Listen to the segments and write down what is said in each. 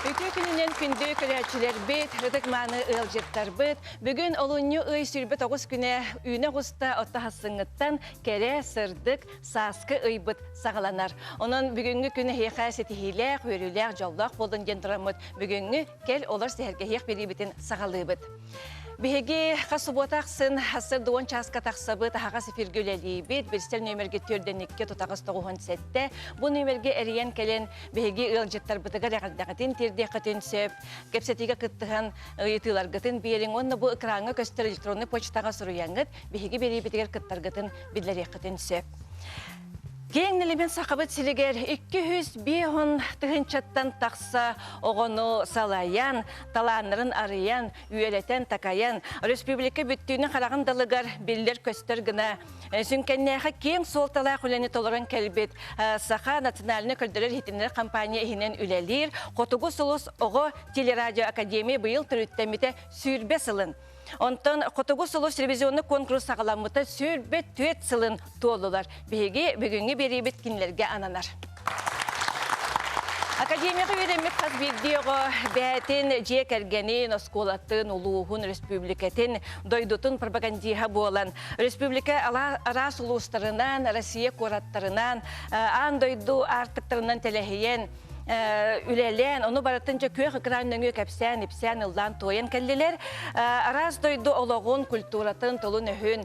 Үтүө күнүнэн күндү көрөөччүлэрбит, ытык-мааны ыалдьыттарбыт. Бүгүн олунньу ый 29 күнэ үүнэ оҕуста отто хассыҥҥыттан кэрэ, сырдык, сааскы ыйбыт саҕаланар. Онон бүгүҥҥү күн эһиэхэ ситиһиилээх, үөрүүлээх, дьоллоох буоллун диэн тураммыт бүгүҥҥү кэл олор сэһэргэһиэх биэриибитин саҕалыыбыт. Биһиги хас субуота ахсын сарсыарда 10 чааска тахсабыт, аһаҕас эфиргэ үлэлиибит. Билсэр нүөмэргэ 4 2 тутаҕас 97. Бу нүөмэргэ эрийэн кэлэн биһиги ыалдьыттарбытыгар эҕэрдэҕитин тиэрдиэххитин сөп. Кэпсэтиигэ кыттыһан ыйытыыларгытын биэриҥ уонна бу экраҥҥа көстөр электроннай почтаҕа суруйаҥҥыт биһиги биэриибитигэр кыттаргытын биллэриэххитин сөп. Киэҥ нэлэмэн Сахабыт сиригэр 250 тыһыынчаттан тахса оҕону салайан, талааннарын арыйан, үөрэтэн, такайан, республика бүттүүнүн хараҕын далыгар биллэр-көстөр гына сүҥкэннээхэ киэҥ суолталаах үлэни толорон кэлбит Саха национальнай көрдөрөр-иһитиннэрэр компания иһинэн үлэлиир Хотугу сулус оҕо телерадио академия быйыл төрүттэммитэ 20 сылын Онтон Хотугу сулус телевизионный конкурс саҕаламмыта 24 сылын туоллулар. Биһиги бүгүҥҥү биэриибит кинилэргэ ананар. Академияҕа үөрэммит хас биирдии оҕо бэйэтин дьиэ кэргэнин, оскуолатын, улууһун, республикатын, дойдутун пропагандиһа буолан, республика араас улуустарынан, Россия куораттарынан, аан дойду аартыктарынан тэлэһийэн, үлэлээн, ону барытын дьэ күөх экран нөҥүө кэпсээн, ипсээн, ыллаан, туойан кэллилэр. Араас дойду олоҕун, культуратын, тылын-өһүн,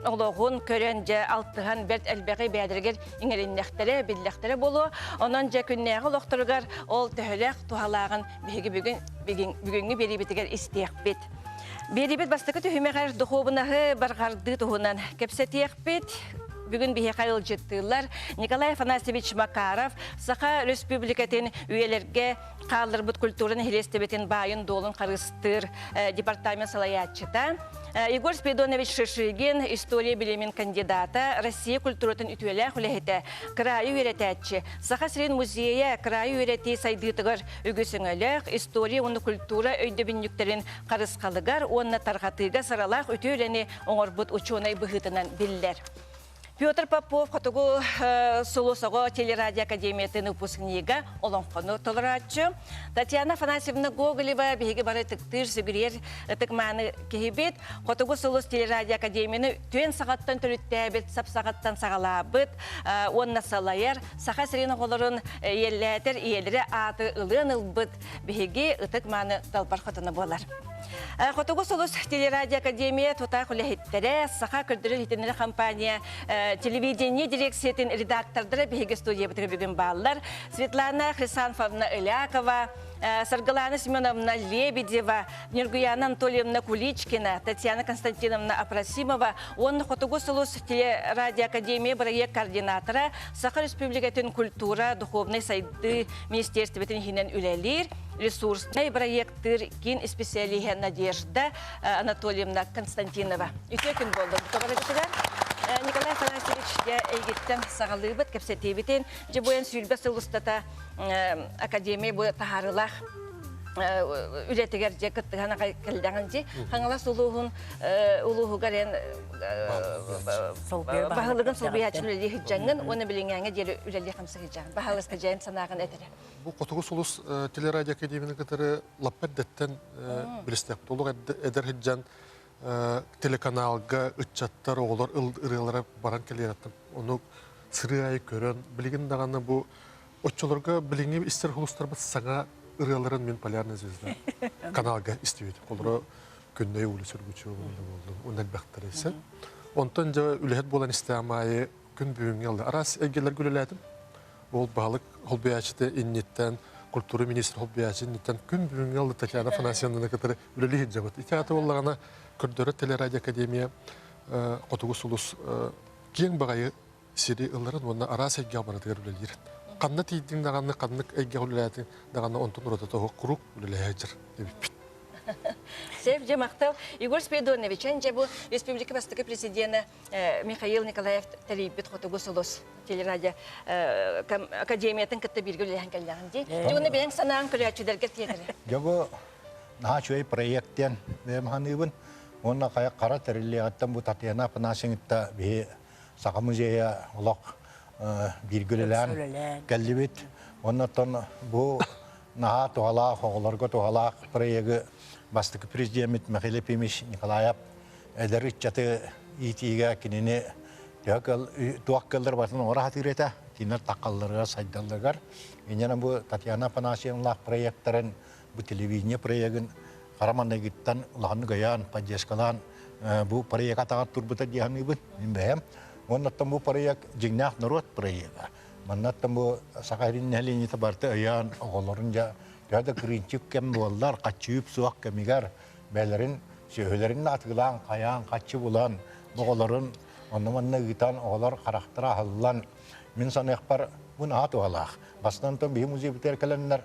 олоҕун көрөн дьэ алтыһан бэрт элбэҕи бэйэлэригэр иҥэриннэхтэрэ, биллэхтэрэ буолуо. Онон дьэ күннээҕи олохторугар ол төһөлөөх туһалааҕын биһиги бүгүн бүгүҥҥү биэриибитигэр истиэхпит. Биэриибит бастакы түһүмэҕэр духуобунаһы барҕардыы туһунан кэпсэтиэхпит. Бүгүн биһиэхэ ыалдьыттыыллар Николай Афанасьевич Макаров, Саха Республикатын үйэлэргэ хаалларбыт культура нэһилиэстибэтин баайын-дуолун харыстыыр департамент салайааччыта, Егор Спиридонович Шишигин, история билимин кандидата, Россия культуратын үтүөлээх үлэһитэ, кыраайы үөрэтээччи, Саха сирин музейа кыраайы үөрэтии сайдыытыгар үгүс өҥөлөөх, история уонна культура өйдөбүнньүктэрин харысхалыгар уонна тарҕатыыга сыралаах үтүө үлэни оҥорбут учуонай быһыытынан биллэр. Петр Попов Хотугу сулус оҕо телерадио академиятын выпускнига олоҥхону толорооччу. Татьяна Афанасьевна Гоголева биһиги бары ытыктыыр, сүгүрүйэр ытык-мааны киһибит. Хотугу сулус телерадио академияны түөн саҕаттан төрүттээбит, сап саҕаттан саҕалаабыт уонна салайар Саха сирин оҕолорун ийэлээтэр ийэлэрэ ааты ылыан ылбыт биһиги ытык-мааны далбар хотуна буолар. Хотугу сулус телерадио академия тутаах үлэһиттэрэ, Саха көрдөрөр-иһитиннэрэр компания телевидение дирекциятын редактордара биһиги студиябытыгар бүгүн бааллар. Светлана Хрисанфовна Ылякова, Саргылана Семеновна Лебедева, Нюргуяна Анатольевна Куличкина, Татьяна Константиновна Апросимова уонна Хотугу сулус телерадио академия бырайыак координатора, Саха Республикатын культура, духовнай сайдыы министерствотын иһинэн үлэлиир ресурснай бырайыактыыр киин исписэлииһэ Надежда Анатольевна Константинова. Үтүө күн буоллун. Тоҕо Николай Афанасьевич, дьэ эйгиттэн саҕалыыбыт, кэпсэтиибитин. Дьэ бу эн 20 сыл устата академия бу таһаарыылаах үлэтигэр дьэ кыттыһан аҕай кэллэҕин дии. Хаҥалас улууһун улууһугар эн баһылыгын солбуйааччын үлэлии сылдьаҥҥын уонна билиҥҥээҥҥэ диэри үлэлии хамсыы сылдьаҕын. Баһаалыста дьэйэн санааҕын этэрэ. Бу Хотугу сулус телерадио академияны кытары лаппа эрдэттэн билистэхпит. Олох эдэр сылдьан телеканалга ыччаттар, оҕолор ырыалара баран кэлиэрэттэн ону сырыы аайы көрөн, билигин даҕаны бу оччолорго билиҥҥи истэр сулустарбыт саҥа ырыаларын мин Полярная звезда каналга истибит. Олоро Күннэй улица Үргүчү буоллун, уонна элбэхтэр исэ. Онтон дьэ үлэһит буолан истэҕим аайы күн бүгүҥҥэ ылла. Араас эйгэлэргэ үлэлээтим. Ол баһылык холбуйааччыта инниттэн, культура министр холбуйааччы инниттэн күн бүгүҥҥэ ылла Татьяна Афанасьевнаны кытары үлэлии сылдьабыт. Ити аата буоллаҕына көрдөрөр телерадио академия Хотугу сулус киэҥ баҕайы сири ыларын уонна араас эйгэҕэ барытыгар үлэлиир. Ханна тиийдиҥ даҕаны, ханнык эйгэҕэ үлэлээтиҥ даҕаны онтон уратыта суох куруук үлэлэһэ сылдьар эбиппит. Сев дьэ махтал. Егор Спиридонович, эн дьэ бу республика бастакы президенэ Михаил Николаев тэрийбит Хотугу сулус телерадио академиятын кытта бииргэ үлэлэһэн кэллэҕин дии. Дьэ уонна бэйэҥ санааҥ көрөөччүлэргэ тиэтэрэ. Дьэ бу наһаа үчүгэй проект диэн бэйэм саныыбын. Уонна хара тэриллиэҕиттэн бу Татьяна Афанасьевна биһи Саха музейа олох бииргэ үлэлээн кэллибит. Оннотон бу наһаа туһалаах, оҕолорго туһалаах проегы бастакы президеммит Михаил Ефимович Николаев эдэр ыччаты иитиигэ кинини туох кыаллар батын оҥоро сатыыр этэ. Кинилэр таххалларыгар, сайдалларыгар. Инньэнэн бу Татьяна Афанасьевналаах проектарын, бу телевидение проегын хара маҥнайгыттан улаханнык өйөөн, поддержкалаан бу проект атаҕар турбута дии саныыбын мин бэйэм. Уонна бу проект дьиҥнээх норуот проега. Маннаттан бу Саха сирин нэһилиэнньэтэ барыта өйөөн оҕолорун дьэ төһө да кырыымчык кэм буоллар, хаччы үп суох кэмигэр бэйэлэрин сүөһүлэрин атыылаан, хайаан, хаччы булан, оҕолорун онно-манна ыытан, оҕолор харахтара аһыллан, мин саныахпар, бу наһаа туһалаах. Бастатан туран, биһи музейбытыгар кэлэннэр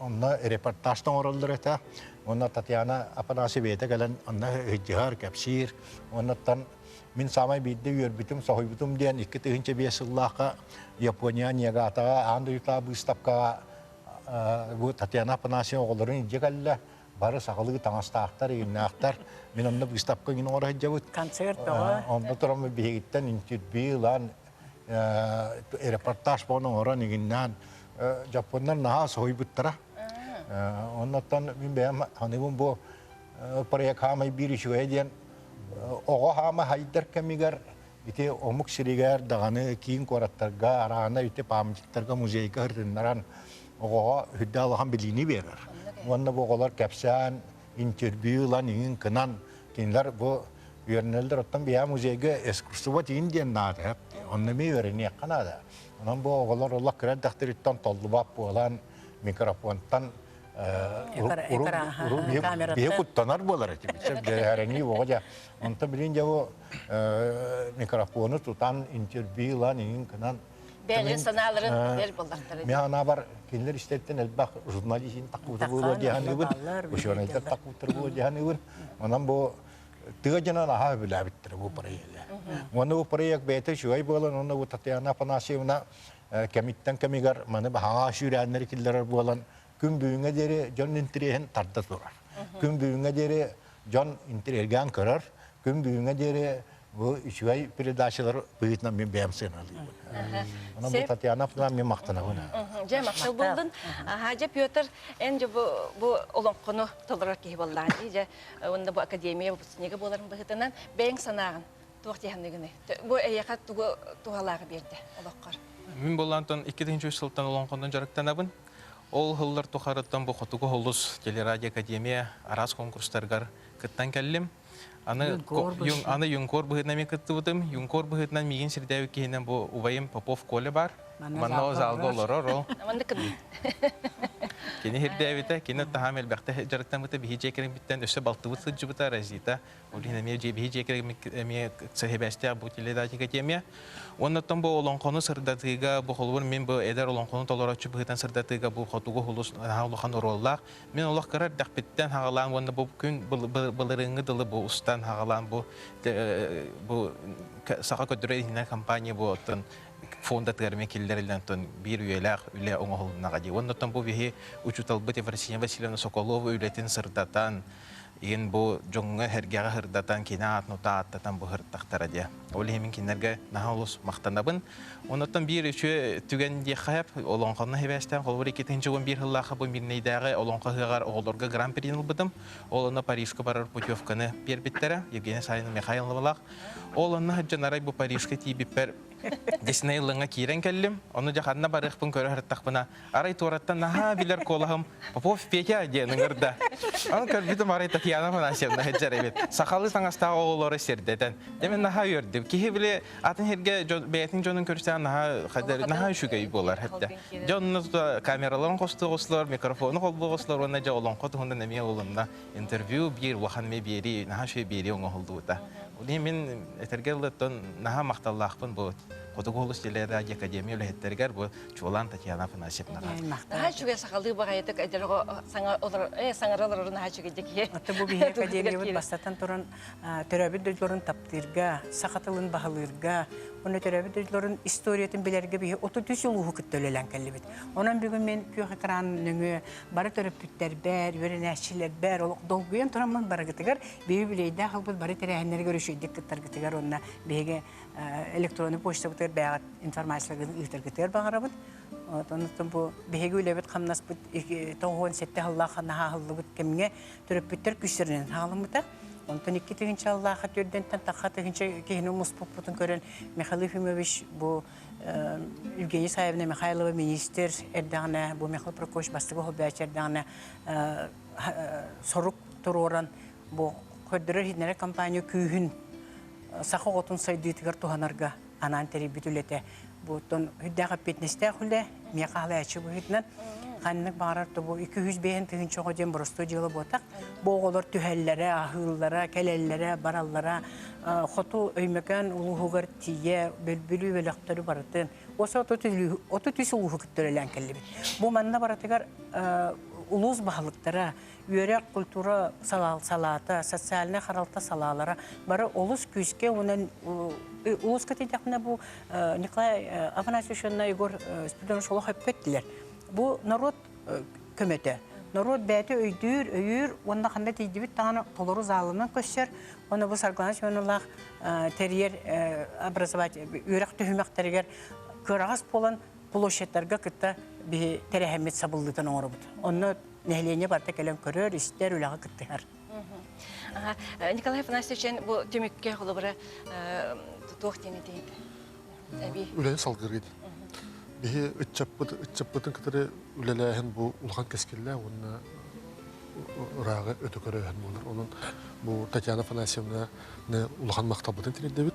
онно репортаж оҥороллор этэ. Уонна Татьяна Афанасьева бэйэтэ кэлэн онно ыһдьыһар, кэпсиир. Уоннаттан мин саамай биирдэ үөрбүтүм, соһуйбутум диэн 2005 сыллаахха Япония Ниагатаҕа аан дойдутааҕы быыстапкаҕа бу Татьяна Афанасьева оҕолорун илдьэ кэллэ. Бары сахалыы таҥастаахтар, иҥнээхтэр. Мин онно быыстапка иҥин оҥоро сылдьабыт. Концерт бөҕө. Онно туран биһигиттэн интервью ылан, репортаж буолан оҥорон иҥиннээн дьоппуоннар наһаа соһуйбуттара. Оннуттан мин бэйэм саныыбын бу проект хаамай биир үчүгэйэ диэн оҕо хаама хайдар кэмигэр ити омук сиригэр даҕаны киин куораттарга араана ити памятниктарга музейга ырытыннаран оҕоҕо үрдээх улахан билиини биэрэр. Уонна бу оҕолор кэпсээн, интервью ылан иҥин кынан кинилэр бу үөрэнэллэр. Оттон биһиэхэ музейга экскурсовод иин диэн наада. Онно эмиэ үөрэниэххэ наада. Онон бу оҕолор олох кыра эрдэхтэриттэн толлубат буолан микрофонтан биһи куттанар буолар этибит. Дьэһэрэнии оҕо дьэ. Онтон билин дьэ бу микрофону тутан интервью ылан иҥин кынан бэйэлэрин санааларын бэр буоллахтара. Мен анаабар кинилэр истэриттэн элбэх журналист таккыбыта буолуо диэханыыбын, учуонайдар таккыбыттар буолуо диэханыыбын. Онон бу тыа дьонон аһаа үбүлээбиттэрэ бу проекты. Уонна бу проект бэйэтэ үчүгэй буолан, уонна бу Татьяна Афанасьевна кэмиттэн кэмигэр маны баһаҕа сүүрээннэри киллэрэр буолан, күн бүгүҥҥэ диэри дьон интириэһин тарда турар. Күн бүгүҥҥэ диэри дьон интириэргээн көрөр, күн бүгүҥҥэ диэри бу үчүгэй передачалар быһыытынан мин бэйэм сыаналыыбын. Онон бу Татьяна Афанасьевна мин махтанабын. Дьэ, махтал буоллун. Аха, дьэ, Петр, эн дьэ бу бу олоҥхону толорор киһи буоллаҕын дии. Дьэ, уонна бу академия выпускнига буоларын быһыытынан бэйэҥ санааҕын туох диэхэннигиний? Бу эйиэхэ тугу туһалааҕы биэрдэ олоххор? Мин буоллаантан 2003 сылтан олоҥхонон дьарыктанабын. Ол сыллар тухарыттан бу Хотугу Холус телерадиоакадемия араас конкурстарыгар кыттан кэллим. Аны, аны юнкор быһыытынан эмиэ кыттыбытым. Юнкор быһыытынан миигин сирдээбит киһинэн бу убайым Попов Коля бар. Манна ол залга олорор ол. Кини сирдээбитэ, кини таһаам элбэхтэ дьарыктаммыта, биһи дьиэ кэргэммиттэн өссө балтыбыт сылдьыбыта Розита. Ол иһин эмиэ биһи дьиэ кэргэммит эмиэ сэһибээстээх бу теледатика эмиэ. Уонна оттон бу олоҥхону сырдатыыга, бу холобур мин бу эдэр олоҥхону толорооччу быһыытынан сырдатыыга бу хотугу улус наһаа улахан оруоллаах. Мин олох кыра эрдэхпиттэн хаҕалаан уонна бу күн былырыыҥҥы дылы бу устан хаҕалаан бу бу саха көрдөрөр иһинэн компания бу оттон фондатыгар эмиэ киллэриллэн оттон биир үйэлээх үлэ оҥоһулуннаҕа дии. Уонна оттон бу биһи учууталбыт Евросиния Васильевна Соколова үлэтин сырдатан, иин бу дьоҥҥо сэргэҕэ сырдатан, кини аатын утаа ааттатан бу сырыттахтара диэ. Ол иһин мин кинилэргэ наһаа олус махтанабын. Оннуттан биир үчүгэй түгэн диэххэ сөп, олоҥхону сибээстээн, холобур, 2011 сыллаахха бу Мирнэйдээҕи олоҥхо ыһыаҕар оҕолорго гран-прини ылбытым. Ол онно Парижка барар путевканы биэрбиттэрэ Евгения Савина Михайловалаах. Ол онно сылдьан арай бу Парижка тиийбиппэр Дисней ыллыҥҥа киирэн кэллим. Ону дьэ ханна барыахпын көрө сырыттахпына, арай туораттан наһаа билэр куолаһым Попов Петя диэн ыҥырда. Аны көрбүтүм арай Татьяна Афанасьевна сылдьар эбит. Сахалыы таҥастаах оҕолору сирдэтэн. Дьэ мин наһаа үөрдүм. Киһи били атын сиргэ бэйэтин дьонун көрсөөн наһаа наһаа үчүгэй буолар этэ. Дьэ онно тута камераларын хостуоҕуслар, микрофону холбуоҕуслар уонна дьэ олоҥхо туһунан эмиэ ылынна интервью биир улахан эмиэ биэрии наһаа үчүгэй биэрии оҥоһуллубута. Ол иһин мин этэргэ дылы наһаа махталлаахпын бу Хотугу Улус телерадио академия үлэһиттэригэр бу чуолаан Татьяна Афанасьевнаҕа. Наһаа үчүгэй сахалыы баҕайытык эдэр оҕо саҥа олорор саҥара олорорун наһаа үчүгэйдик киһи. Аты бу биһи академиябыт бастатан туран төрөөбүт дойдуларын таптыырга, саха тылын баһылыырга, уонна төрөөбүт дойдуларын историятын билэргэ биһи 33 улууһу кытта үлэлээн кэллибит. Онон бүгүн мин күөх экран нөҥүө бары төрөппүттэрбэр, үөрэнээччилэрбэр олох долгуйан тураммын барыгытыгар биһи үбүлүөйдээх ылбыт бары тэрээһиннэригэр үчүгэйдик кыттаргытыгар уонна биһиги электронный почтабытыгар бэйэҕит информацияларгытын ыытаргытыгар баҕарабыт. Онтон бу биһиги үлэбит хамнаспыт 97 сыллаах наһаһыллыбыт кэмҥэ төрөппүттэр күүстэринэн хаалыммыта. Онтон 2 тыһыынча сыллаахха төрдөнтөн тахха тыһыынча киһини муспуппутун көрөн Михаил Ефимович бу Евгений Саевна Михайлова министр эрдэҕинэ, бу Михаил Прокофьевич бастакы холбооччу эрдэҕинэ сорук туруоран бу көрдөрөр-иһитиннэрэр компания күүһүн саха оҕотун сайдыытыгар туһанарга анаан тэрийбит үлэтэ. Бу оттон үрдээх эппиэтинэстээх үлэ, миэхэ халайааччы быһыытынан ханнык баҕарар да бу 205 тыһыынча оҕо диэн боростуой дьыала буотах. Бу оҕолор түһэллэрэ, аһыыллара, кэлэллэрэ, бараллара хоту Өймөкөөн улууһугар тиийэ Бүлүү бөлөхтөрү барытын осы 33 улууһу кытта үлэлээн кэллибит. Бу манна барытыгар улуус баһылыктара, үөрэх, культура салаата, социальнай харалта салаалара бары олус күүскэ уонна улууска тиийдэхпинэ бу Николай Афанасьевич уонна Егор Спиридонович олох өппөттүлэр. Бу норуот көмөтө. Норуот бэйэтэ өйдүүр, өйүүр уонна ханна тиийдибит даҕаны толору залынан көссөр. Уонна бу Саргылана Семеновналаах тэрийэр образователь үөрэх түһүмэхтэригэр кыараҕас буолан площадьтарга кытта биһи тэрэһэммит сабыллыытын оҥоробут. Онно нэһилиэнньэ барыта кэлэн көрөр, истэр, үлэҕэ кыттыһар. Николай Афанасьевич, бу түмүккэ холобура туох диэн этиҥ? Үлэни салгыыр Биһи ыччаппыт ыччаппытын кытары үлэлээһин бу улахан кэскиллээх уонна ырааҕы өтө көрөөһүн буолар. Онон бу Татьяна Афанасьевна улахан махталбытын тириэрдэбит.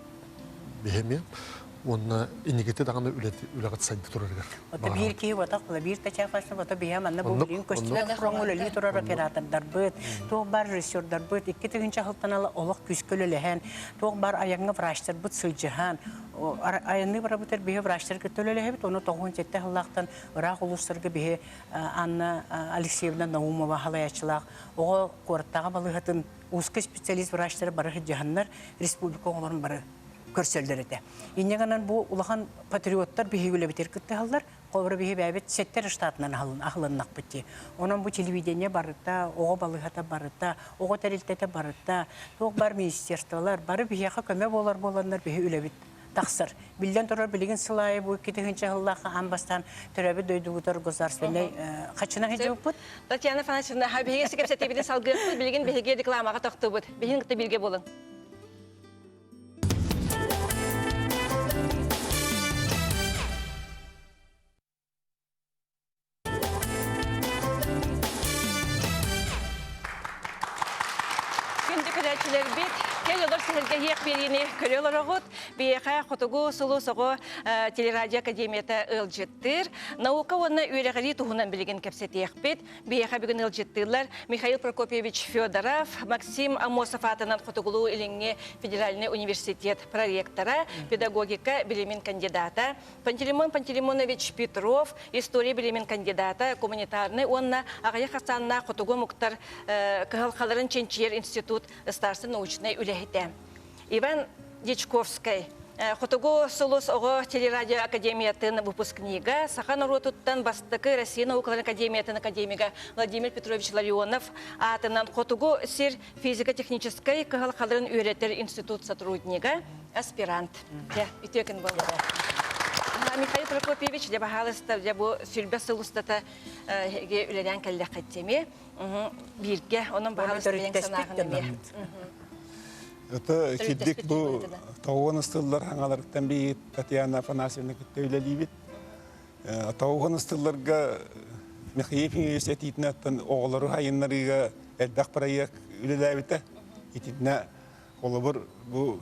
Биһи эмиэ уонна инникити даҕаны үлэҕит сайда турарыгар. Ото биир киһи батах була биир тачафасна бото биһэ манна бу билигин көстүбэт фроҥҥа үлэлии турар оператордарбыт, туох баар режиссердарбыт 2 тыһыынча сылтан ыла олох күүскэ үлэлэһэн, туох баар айаҥҥа врачтарбыт сылдьыһан, айанныы барабытар биһи врачтар кытта үлэлэһэбит, ону 97 сыллаахтан ыраах улуустарга биһи Анна Алексеевна Наумова халайааччылаах оҕо куораттааҕы балыыһатын узкий специалист врачтара бары сылдьыһаннар республика оҕолорун бары көрсөллөр этэ. Инньэ гынан бу улахан патриоттар биһиги үлэбитигэр кыттыһаллар. Холобура биһи бэйэбит сэттэр штатынан аһылыннахпыт дии. Онон бу телевидение барыта, оҕо балыыһата барыта, оҕо тэрилтэтэ барыта, туох бар министерстволар бары биһиэхэ көмө буолар буоланнар биһи үлэбит тахсар. Биллэн турар, билигин сыл аайы бу 2000 сыллаахха аан бастаан төрөөбүт дойдубутугар государственнай хаччынан сылдьыбыппыт. Татьяна Афанасьевна, биһиги кэпсэтиибитин салгыахпыт, билигин биһиги рекламаҕа тохтуубут. Биһигин кытта бииргэ буолуҥ. Күндү көрөөччүлэрбит, кэл олор сэһэргэһиэх биэриини көрө олороҕут. Биһиэхэ Хотугу сулус оҕо телерадио академията ыалдьыттыыр. Наука уонна үөрэҕирии туһунан билигин кэпсэтиэхпит. Биһиэхэ бүгүн ыалдьыттыыллар Михаил Прокопьевич Федоров, Максим Аммосов аатынан Хотугулуу-Илиҥҥи федеральнай университет проректора, педагогика билимин кандидата, Пантелеймон Пантелеймонович Петров, история билимин кандидата, гуманитарнай уонна аҕыйах ахсааннаах хотугу омуктар кыһалҕаларын чинчийэр институт ыстаарсай научнай үлэһитэ. Иван Дьячковскай Хотугу сулус оҕо телерадио академиятын выпускнига, саха норуотуттан бастакы Россия наукаларын академиятын академига Владимир Петрович Ларионов аатынан Хотугу сир физико-техническэй кыһалҕаларын үөрэтэр институт сотруднига, аспирант. Дьэ, үтүө күн буолла. Михаил Прокопьевич, дьэ, баһаалыста, дьэ, бу сүлбэ сыл устата үлэлээн кэллэххит эмиэ. Бииргэ, онон баһаалыста бэйэҥ санааҕын эмиэ. Это кирдик бу тоҕуон ыстыллар хаҥаларыттан биир Татьяна Афанасьевна кытта үлэлиибит. Тоҕуон ыстылларга Михаил Ефимович этиитинэн оҕолору хайыннарыыга элбэх проект үлэлээбитэ. Итиннэ холобур бу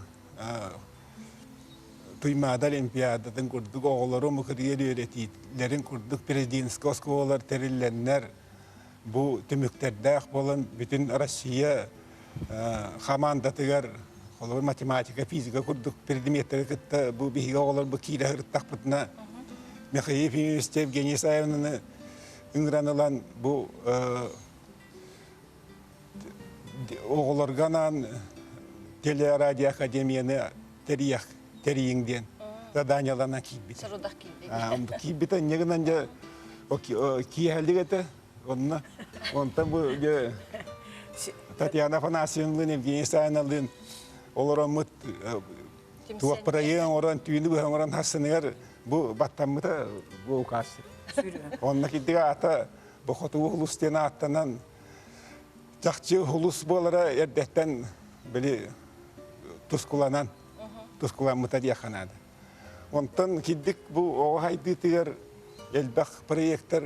Туймаада Олимпиадатын курдук оҕолору мукырыйар үөрэтиилэрин курдук президентскэй оскуолалар тэриллэннэр бу түмүктэрдээх буолан бүтүн Россия хамаандатыгар холобур математика, физика курдук предметтэри кытта бу биһиги оҕолорбут киирэ сырыттахпытына Михаил Ефимович Евгения Исаевнаны ыҥыран ылан бу оҕолорго анаан телерадио академияны тэрийэх тэрийиҥ диэн заданияларынан киирбит. Сорудах киирбит. Киирбит инньэ гынан дьэ киэһэлик этэ. Онно онтон бу дьэ Татьяна Афанасьевналыын, Евгения Исаевналыын олороммут туох проект оҥорон, түүнү быһа оҥорон хассыныгар бу баттаммыта бу указ. Онно киддигэ аата бу хотугу улус диэн ааттанан чахчы улус буолара эрдэттэн били тускуланан тускуламмыта диэххэ наада. Онтон киддик бу оҕо хайдыытыгар элбэх проектар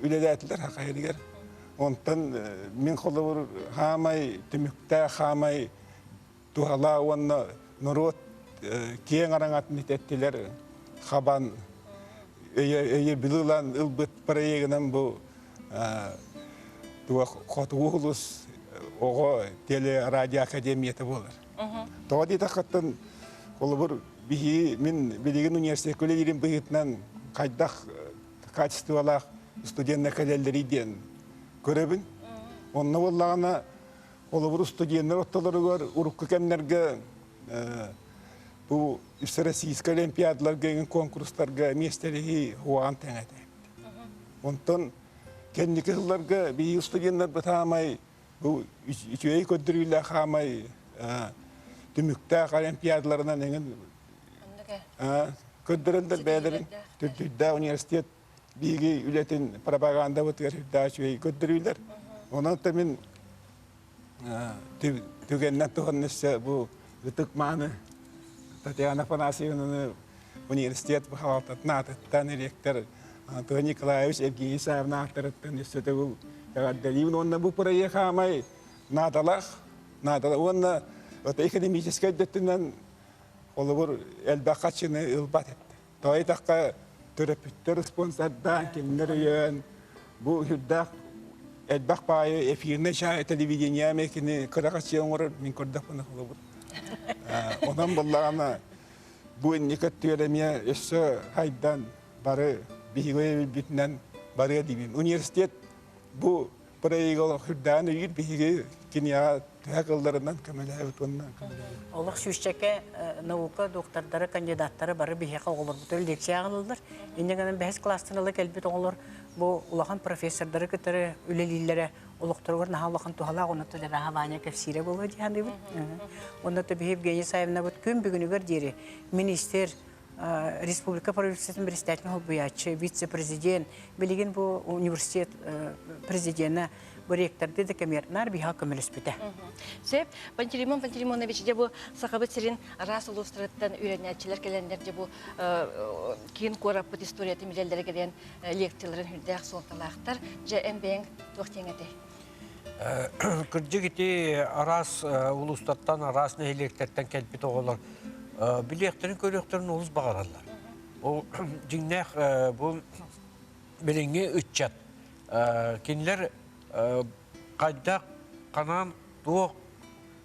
үлэлээтилэр хахайырыгар. Онтон мин холобур хаамай түмүктээх хаамай туһалаа уонна норуот киэҥ араҥатын итэттилэр хабан өйөбүл ылан ылбыт проегынан бу туох хотугу улус оҕо телерадио академията буолар. Тоҕо диэтэххиттэн холобур биһи мин билигин университекка үлэлиирим быһыытынан хайдах качестволаах студеннар кэлэллэрий диэн көрөбүн. Онно буоллаҕына холобур студеннар ортолоругар урукку кэмнэргэ бу Всероссийскай олимпиадаларга эҥин конкурстарга миэстэлэһии уоҕан тэҥэ этэ. Онтон кэнники сылларга биһиги студеннарбыт хаамай бу үчүгэй көрдөрүүлээх хаамай түмүктээх олимпиадаларынан эҥин көрдөрөллөр бэйэлэрин түрдүйдээх университет биһиги үлэтин пропагандабытыгар үрдээх үчүгэй көрдөрүүлэр. Онон та мин түгэннэн туһанна өссө бу ытык мааны Татьяна Афанасьевнаны университет бухгалтатын аатыттан ректор Антон Николаевич Евгений Савна ааттарыттан өссө төгүл эҕэрдэлиибин уонна бу проект хаамай наадалаах наадалаах уонна экономическай өттүнэн холобур элбэх хаччыны ылбат этэ. Тоҕо диэтэххэ, төрөппүттэр спонсордаан, кинилэр өйөөн, бу сүрдээх элбэх баайы эфирнэй чай телевидение эмиэ кини кыра-хаччы оҥорор мин көрдөхпүнэ холобур. Онон буоллаҕына бу инники өттүгэр эмиэ өссө хайдан бары биһиги өйөбүлбүтүнэн барыа диибин. Университет бу проегы үрдээн өйүүр биһиги киниэхэ төһө кылларынан көмөлөһөбүт уонна көмөлөһөбүт. Олох сүүсчэкэ наука доктордара, кандидаттара бары биһиэхэ оҕолорбутугар лекция аҕалаллар. Инньэ гынан бэһис кылаастан ыла кэлбит оҕолор бу улахан профессордары кытары үлэлииллэрэ олохторугар наһаа улахан туһалаах онно Тараха Ваня кэпсиирэ буолуо дии саныыбын. Онно биһи Евгения Саевнабыт күн бүгүнүгэр диэри министр республика правительствотын председателин холбуйааччы, вице-президент, билигин бу университет президенэ бу ректорды да кэмиэр наар биһа көмөлөспүтэ. Сөп, Пантелеймон Пантелеймонович, дьэ бу Сахабыт сирин араас улуустарыттан үөрэнээччилэр кэлэннэр дьэ бу киин куораппыт историятын билэллэрэ кэлэн лекцияларын үрдээх суолталаахтар. Дьэ эн бэйэҥ туох диэҥ этэй? Кырдьык ити араас улуустартан, араас нэһилиэктэртэн кэлбит оҕолор билиэхтэрин-көрүөхтэрин олус баҕараллар. Ол дьиҥнээх бу билиҥҥи ыччат кинилэр хайдах ханан туох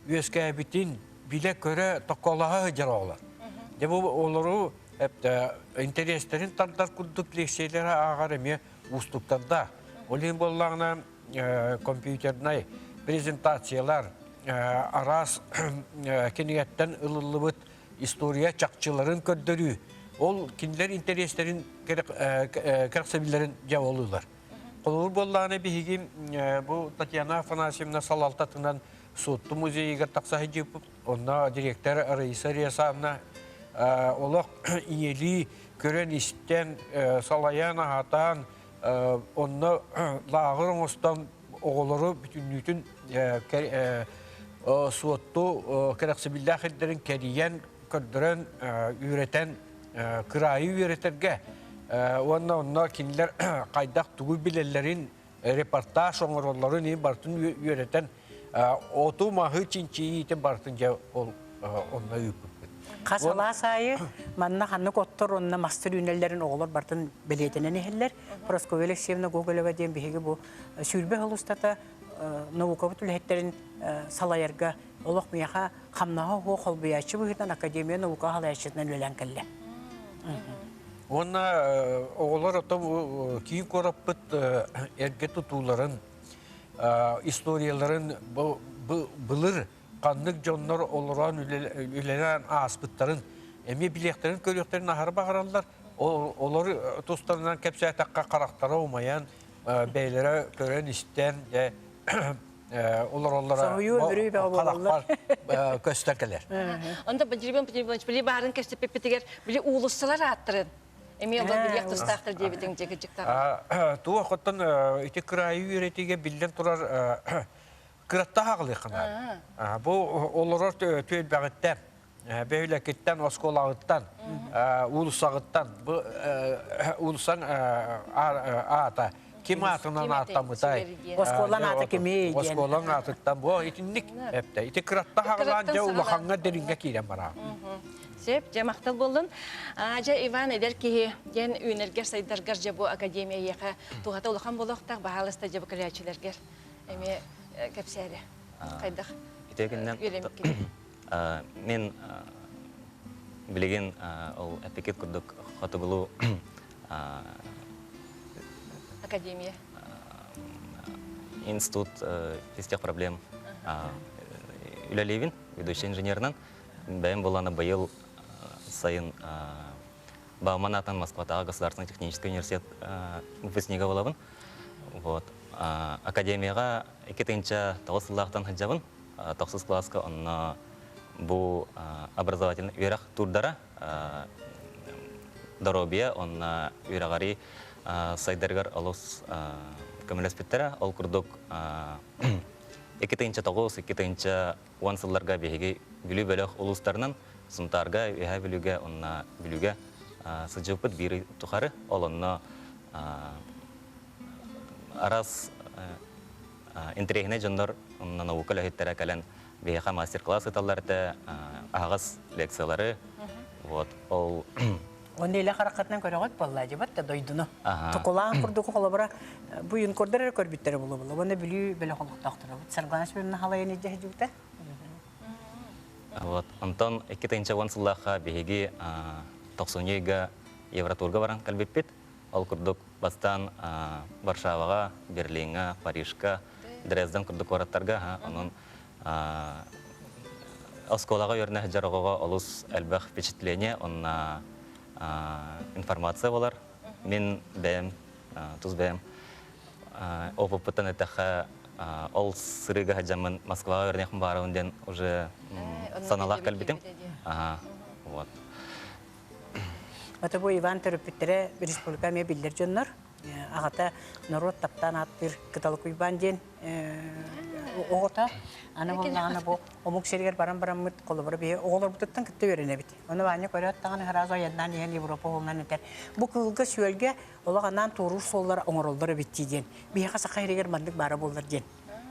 үөскээбитин билэ-көрө токкоолоһо сылдьар оҕолор. Дьэ бу олору интэриэстэрин тардар курдук лекциялары ааҕар эмиэ уустуктардаах. Ол иһин буоллаҕына компьютернай презентациялар, араас кинигэттэн ылыллыбыт история чахчыларын көрдөрүү, ол кинилэр интэриэстэрин кэрэхсэбиллэрин дьэ олуулар. Холобур буоллаҕына биһиги бу Татьяна Афанасьевна салалтатынан Суотту музейыгар тахса сылдьыппыт. Онно директор Раиса Ресавна олох ийэлии көрөн-истэн, салайан, аһатан, онно лааҕыр оҥостон оҕолору бүтүннүүтүн суотту кэрэхсэбиллээх ирдэрин кэрийэн, көрдөрөн, үөрэтэн, кыраайы үөрэтэргэ уонна онно кинилэр хайдах тугу билэллэрин репортаж оҥороллорун иһин барытын үөрэтэн оту маһы чинчийиитин барытын дьэ ол онно ыыппыппыт. Хас алаас аайы манна ханнык оттор уонна мастар үүнэллэрин оҕолор барытын бэлиэтэнэн иһэллэр. Прасковья Алексеевна Гоголева диэн биһиги бу сүүрбэ сыл устата наукабыт үлэһиттэрин салайарга олох миэхэ хамнаһа суох холбуйааччы быһыытынан Академия наука салайааччытынан үлэлээн кэллэ. Уонна оҕолор ото киин куораппыт эргэ тутууларын, историяларын былыр ханнык дьоннор олорон үлэлээн ааспыттарын эмиэ билиэхтэрин көрүөхтэрин аһары баҕараллар. Олор тустарынан кэпсээтэххэ харахтара умайан, бэйэлэрэ көрөн-истэн олороллоро Соһуйуу өрүү бөҕө буолаллар. харахпар көстөн кэлэр. Онто Пантелеймон Пантелеймонович били баарын кэпсэппиппитигэр били уулуссалар ааттарын. Эмиэ олор билиэх тустаахтар диэбитиҥ дьэ кырдьыктаах. Туох оттон ити кыраайы үөрэтиигэ биллэн турар кыраттаах аҕылыахха наада. Бу олорор түөлбэҕиттэн, бөһүлэкиттэн, оскуолаҕыттан, уулуссаҕыттан, бу уулуссан аата ким аатынан ааттаммытай? Оскуолаҥ аата кимий диэн. Оскуолаҥ аатыттан бу итинник эптэ. Ити кыраттаах аҕылаан дьэ улахаҥҥа дириҥҥэ киирэн бараа. Сөп, дьэ махтал буоллун. Дьэ Иван эдэр киһи диэн үүнэргэр сайдаргар дьэ бу академия эйиэхэ туһата улахан буолуохтаах баһаалыста дьэ бу кэлээччилэргэр эмиэ кэпсээри хайдах үөрэммиккин. Мин билигин ол эпикет курдук хотугулуу Академия. Институт физтех проблем үлэлиибин, ведущий инженерынан. Бэйэм буоллаҕына быйыл сайын Бауман аатынан Москватааҕы государственный технический университет выпускнига буолабын. Вот. Академияҕа 2009 сыллаахтан сылдьабын. Тохсус кылааска онно бу образовательный үөрэх туурдара доруобуйа уонна үөрэҕирии сайдарыгар олус көмөлөспүттэрэ. Ол курдук 2009, 2010 сылларга биһиги Бүлүү бөлөх улуустарынан Сунтаарга, Үөһээ Бүлүүгэ уонна Бүлүүгэ сылдьыбыппыт биир тухары. Ол онно араас интэриэһинэй дьоннор уонна наука үлэһиттэрэ кэлэн биһиэхэ мастер-класс ыыталлар этэ, аһаҕас лекциялары. Вот, ол Онно илэ хараххытынан көрөҕүт буолла дьыбат да дойдуну. Токулаан курдук холобура бу юнкордар эрэ көрбүттэрэ буолуо буолла. Уонна Бүлүү бөлөх олохтоохторобут. Саргылана Семеновна халайан илдьэ сылдьыбыта. Вот. Онтон 2010 сыллаахха биһиги тохсунньу ыйга Евротурга баран кэлбиппит. Ол курдук бастаан Варшаваҕа, Берлиҥҥа, Парижка, Дрезден курдук куораттарга, онон оскуолаҕа үөрэнэ сылдьар оҕоҕо олус элбэх впечатление уонна информация буолар. Мин бэйэм, тус бэйэм опыппыттан эттэххэ, ол сырыыга сылдьаммын Москваҕа үөрэниэхпин баҕарабын диэн уже саналаах кэлбитим. Вот. Ата бу Иван төрөппүттэрэ республика эмиэ биллэр дьоннор. Аҕата норуот таптаан ааттыыр Кыталык Уйбаан диэн оҕото. Аны буоллаҕына бу омук сиригэр баран бараммыт холобура биһи оҕолорбутуттан кытта үөрэнэбит. Ону Ваня көрөөт даҕаны сразу айаннаан иһэн Европа уолунан этэр. Бу кыылга-сүөлгэ олох анаан туоруур суоллар оҥороллор эбит дии диэн. Биһиэхэ саха сиригэр маннык баара буоллар диэн.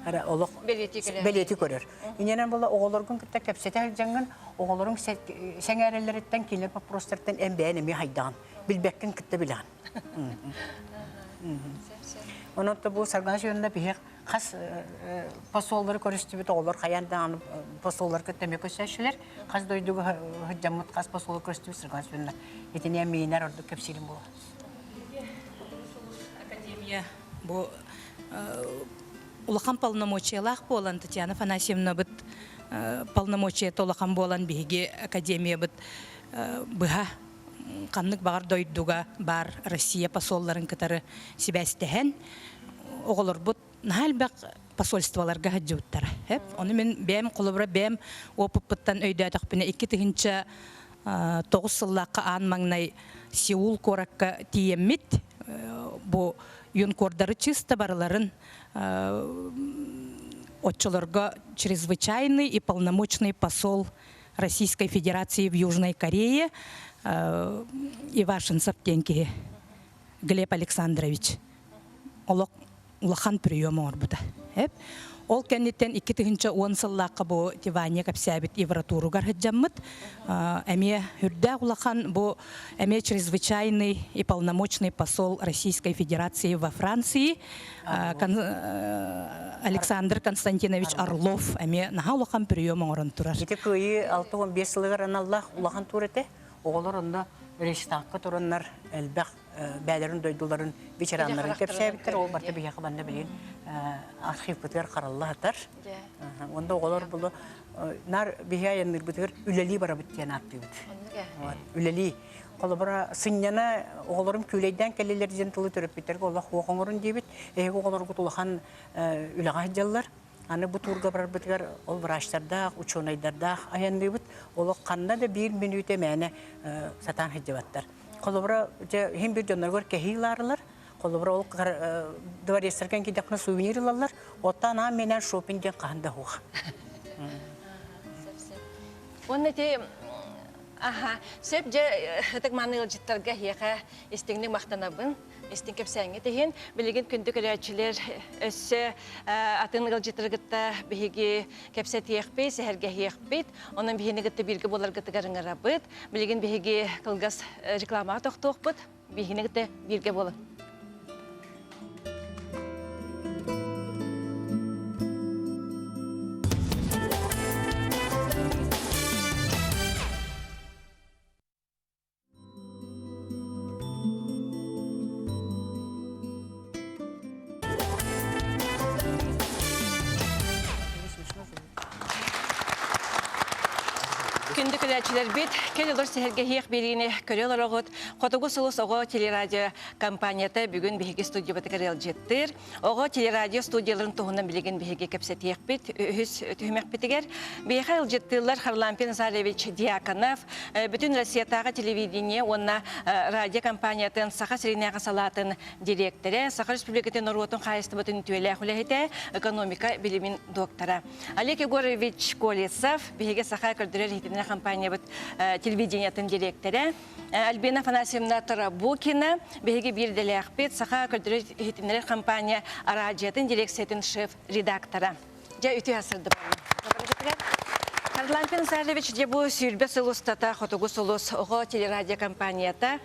Ара олох бэлиэти көрөр. Иннинэн була оҕолоргун кытта кэпсэтэ сылдьаҥҥын оҕолоруҥ сэҥээрэллэриттэн кинилэр вопростартан эн бэйэн эмиэ хайдаҕын билбэккин кытта билэҕин. Онон бу Саргана Семеновна биһиэх хас посоллары көрүстүбүт оҕолор хайаан даҕаны посоллар кытта эмиэ көрсөөччүлэр хас дойдуга сылдьаммыт хас посолу көрүстүбүт Саргана Семеновна итини миинэр ордук кэпсиирим буолуо. Академия бу улахан полномочиялаах буолан Татьяна Афанасьевнабыт полномочията улахан буолан биһиги академиябыт быһа ханнык баҕар дойдуга баар Россия посолларын кытары сибээстэһэн оҕолорбут наһаа элбэх посольстволарга сылдьыбыттара. Ону мин бэйэм холобура бэйэм опыппыттан өйдөөтөхпүнэ 2009 сыллаахха аан маҥнай Сеул куоракка тиийэммит бу юнкордары чисто барыларын оччолорго чрезвычайный и полномочный посол Российской Федерации в Южной Корее Ивашинцев диэн киһи Глеб Александрович олох улахан прием оҥорбута. Ол кэнниттэн 2010 сыллаахха бу Тивания кэпсээбит Евротуругар сылдьаммыт. Эмиэ үрдээх улахан бу эмиэ чрезвычайный и полномочный посол Российской Федерации во Франции Александр Константинович Орлов эмиэ наһаа улахан прием оҥорон турар. Ити кыайыы 65 сылыгар аналлаах улахан тур этэ. Оҕолор онно Рейхстагка тураннар элбэх бээлэрин дойдуларын ветераннарын кэпсээбиттэр. Ол барыта биһиэхэ манна билигин архивпытыгар харалла сытар. Онно оҕолор булу нар биһи айанныырбытыгар үлэлии барабыт диэн ааттыыбыт. Үлэлии. Холобура, сынньана оҕолорум күүлэйдээн кэллилэр диэн тылы төрөппүттэргэ олох суох оҥорун диэбит. Эһиги оҕолоргут улахан үлэҕэ сылдьаллар. Аны бу туурга барарбытыгар ол врачтардаах, учуонайдардаах айанныыбыт. Олох ханна да биир мүнүүтэ мээнэ сатаан сылдьыбаттар. Холобура, дьэ, иһин бир дьонноргор кэһии ылаарылар. Холобура, ол дворецтарга киирдэххинэ сувенир ылаллар. Оттон аан менен шопинг диэн хаһан да суох. Уонна ити аха сөп дьэ ытык мааны ыалдьыттарга эһиэхэ истиҥник махтанабын. Истиҥ кэпсээҥҥит иһин билигин күндү көрөөччүлэр өссө атын ыалдьыттары кытта биһиги кэпсэтиэхпит, сэһэргэһиэхпит. Онон биһини кытта бииргэ буоларгытыгар ыҥырабыт. Билигин биһиги кылгас рекламаҕа тохтуохпут. Биһини кытта бииргэ буолуҥ. Күндү көрөөччүлэрбит, кэл олор сэһэргэһиэх биэриини көрө олороҕут. Хотугу сулус оҕо телерадио компанията бүгүн биһиги студиябытыгар ыалдьыттыыр. Оҕо телерадио студияларын туһунан билигин биһиги кэпсэтиэхпит үһүс түһүмэхпитигэр. Биһиэхэ ыалдьыттыыллар Харлампий Назаревич Дьяконов, бүтүн Россиятааҕы телевидение уонна радио компаниятын Саха сиринээҕи салаатын дириэктэрэ, Саха Республикатын норуотун хаһаайыстыбатын үтүөлээх үлэһитэ, экономика билимин доктора. Олег Егорович Колесов, биһиги Саха көрдөрөр-иһитиннэрэр компаниябыт телевидениетын дириэктэрэ, Альбина Афанасьевна Тарабукина, биһиги биир идэлээхпит, Саха көрдөрөр-иһитиннэрэр компания араадьыйатын дирекциятын шеф-редактора. Дьэ, үтүө сырды Харлампий Назаревич дьэ бу 20 сыл устата Хотугу сулус оҕо телерадиокомпанията